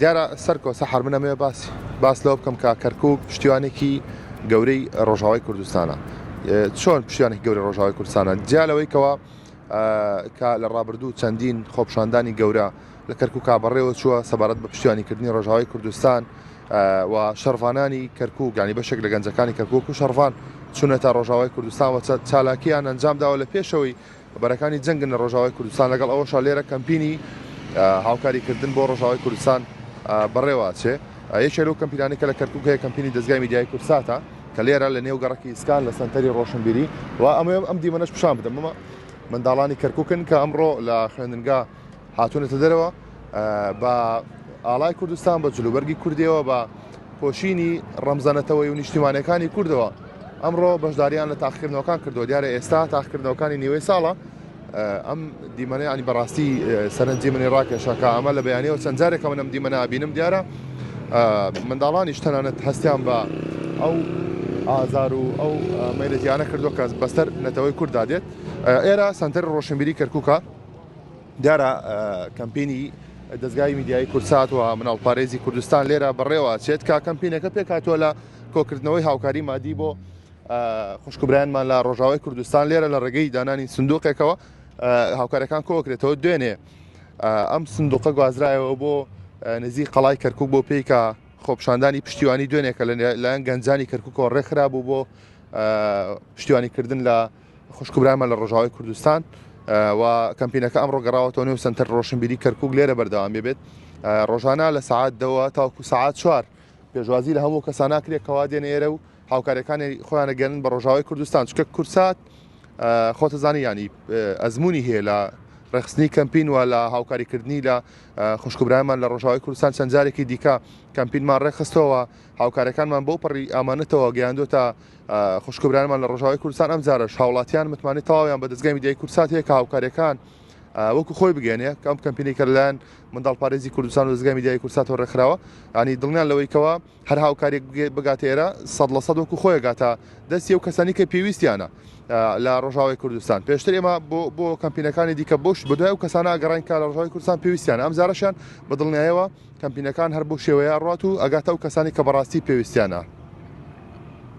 دیارە سەرکۆ سەحەر من ئەمەوێ باس باس لەوە بکەم کە کەرکوک پشتیوانێکی گەورەی ڕۆژاوای کوردستانە چۆن پشتیوانێکی گەورەی ڕۆژاوای کوردستانە جیا لەوەی کەوا کە لە ڕابردوو چەندین خۆپشاندانی گەورە لە کەرکوکا بەڕێوە چووە سەبارەت بە پشتیوانیکردنی ڕۆژاوای کوردستان و شەڕڤانانی کەرکوک یانی بەشێک لە گەنجەکانی کەرکوک و شەڕڤان چوونەتە ڕۆژاوای کوردستان و چالاکیان ئەنجام داوە لە پێشەوەی بەرەکانی جەنگن لە ڕۆژاوای کوردستان، لەگەڵ ئەوەشا لێرە کەمپینی هاوکاری کردن بۆ ڕۆژاوای کوردستان بەڕێوە ئەچێ. یەکێ لەو کەمپینانەی کە لە کەرکوک هەیە کەمپینی دەزگای میدیایی کوردساتە کە لێرە لە نێو گەڕەکی ئیسکان لە سەنتەری ڕۆشنبیری و ئەمەوێ ئەم دیمەنەش پیشان بدەم ئەمە منداڵانی کەرکوکن کە ئەمڕۆ لە خوێندنگا هاتوونەتە دەرەوە بە ئاڵای کوردستان بە جلوبەرگی کوردیەوە بە پۆشینی ڕەمزە نەتەوەی و نیشتیمانەکانی کوردەوە ئەمڕۆ بەشداریان لە تاقیکردنەوەکان کردووە دیارە ئێستا تاقیکردنەوەکانی نیوەی ساڵە ئەم دیمەنە ینی بەڕاستی سەرنجی منی ڕاکێشا کە ئەمە لە بەیانەوە چەند جارێکە من ئەم دیمەنە بینم دیارە منداڵانیش تەنانەت هەستیان بە ئەو ئازار و ئەو مەیلەتیانە کردووە کە بەسەر نەتەوەی کورددا دێت ئێرە سەنتەری ڕۆشنبیری کەرکووکە دیارە کەمپینی دەزگای میدیایی کوردسات و مناڵپارێزی کوردستان لێرە بەڕێوە چێت کە کەمپینەکە پێکهاتووە لە کۆکردنەوەی هاوکاری مادی بۆ خوشک و برایانمان لە ڕۆژاوای کوردستان لێرە لە ڕێگەی دانانی سندوقێکەوە هاوکارەکان کۆکرێتەوە دوێنێ ئەم سندوقە گوازرایەوە بۆ نزیک قەڵای کەرکک بۆ پێی کە خۆپشاندانی پشتیوانی دوێنێکە لەلایەن گەنجانی کەرککەوە ڕێکخرابوو بۆ پشتیوانیکردن لە خوشک و برایمان لە ڕۆژاوای کوردستان و کەمپینەکە ئەمڕۆ گەڕاوەتەوە نێو سەنتەر ڕۆشنبیری کەرکک لێرە بەردەوام بێت ڕۆژانە لە سەعات دەوە تاوکو سەعات چوار پێشوازی لە هەموو کەسان ناکرێت کەوا دێنە ئێرە و هاوکاریەکانی خۆیان ئەگەیەنن بە ڕۆژاوای کوردستان چونکە کوردسات خۆتەزانی ینی ئەزمموی هەیە لە ڕێخستنی کەمپین و لە هاوکاریکردنی لە خوشک و برایمان لە ڕۆژاوای کوردستان چەند جارێکی دیکە کەمپینمان ڕێکخستەوە هاوکارەکانمان بۆ پەڕی ئامانەتەوە گەیاندۆتە خوشک و برایانمان لە ڕۆژاوای کوردستان ئەم جارەش هاوڵاتیان متمانەی تەواویان بە دەزگای میدیایی کوردسات هەیە کە هاوکاریەکان وەکو خۆی بگەێنێ کە ئەم کەمپینی کە لەلایەن منداڵپارێزی کوردستان و دەزگای میدیایی کوردساتەوە ڕێکخراوە ینی دڵنیان لەوەی کەوا هەر هاوکاریەک بگاتە ئێرە 100% وەکو خۆی گاتە دەستی ئەو کەسانی کە پێویستیانە لە ڕۆژاوای کوردستان پێشتر ئێمە بۆ بۆ کەمپینەکانی دیکە بۆش بە دوای ئەو کەسانە ئەگەڕین کە لە ڕۆژاوای کوردستان پێویستیانە ئەم جارەشیان بە دڵنیایەوە کەمپینەکان هەر بەو شێوەیە ئەڕوات و ئەگاتە ئەو کەسانی کە بەڕاستی پێویستیانە.